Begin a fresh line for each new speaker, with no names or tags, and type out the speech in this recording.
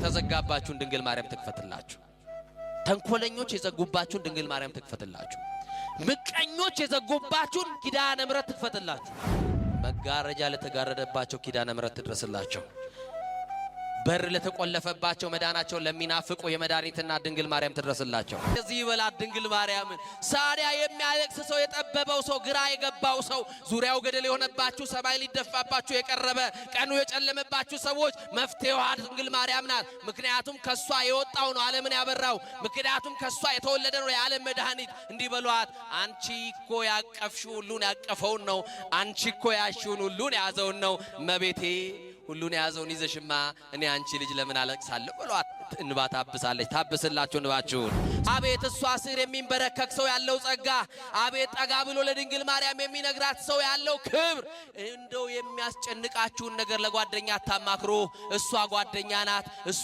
የተዘጋባችሁን ድንግል ማርያም ትክፈትላችሁ። ተንኮለኞች የዘጉባችሁን ድንግል ማርያም ትክፈትላችሁ። ምቀኞች የዘጉባችሁን ኪዳነ ምሕረት ትክፈትላችሁ። መጋረጃ ለተጋረደባቸው ኪዳነ ምሕረት ትድረስላቸው። በር ለተቆለፈባቸው መዳናቸውን ለሚናፍቁ የመድኃኒትና ድንግል ማርያም ትድረስላቸው። እዚህ ይበላት ድንግል ማርያምን። ሳሪያ የሚያለቅስ ሰው፣ የጠበበው ሰው፣ ግራ የገባው ሰው፣ ዙሪያው ገደል የሆነባችሁ፣ ሰማይ ሊደፋባችሁ የቀረበ ቀኑ የጨለመባችሁ ሰዎች መፍትሄዋ ድንግል ማርያም ናት። ምክንያቱም ከሷ የወጣው ነው ዓለምን ያበራው። ምክንያቱም ከሷ የተወለደ ነው የዓለም መድኃኒት። እንዲህ በሏት፣ አንቺ እኮ ያቀፍሽው ሁሉን ያቀፈውን ነው። አንቺ እኮ ያሽውን ሁሉን የያዘውን ነው። እመቤቴ ሁሉን የያዘውን ይዘሽማ እኔ አንቺ ልጅ ለምን አለቅሳለሁ ብሏት እንባ ታብሳለች። ታብስላችሁ እንባችሁን። አቤት እሷ ስር የሚንበረከክ ሰው ያለው ጸጋ፣ አቤት ጠጋ ብሎ ለድንግል ማርያም የሚነግራት ሰው ያለው ክብር። እንደው የሚያስጨንቃችሁን ነገር ለጓደኛ አታማክሩ። እሷ ጓደኛ ናት። እሷ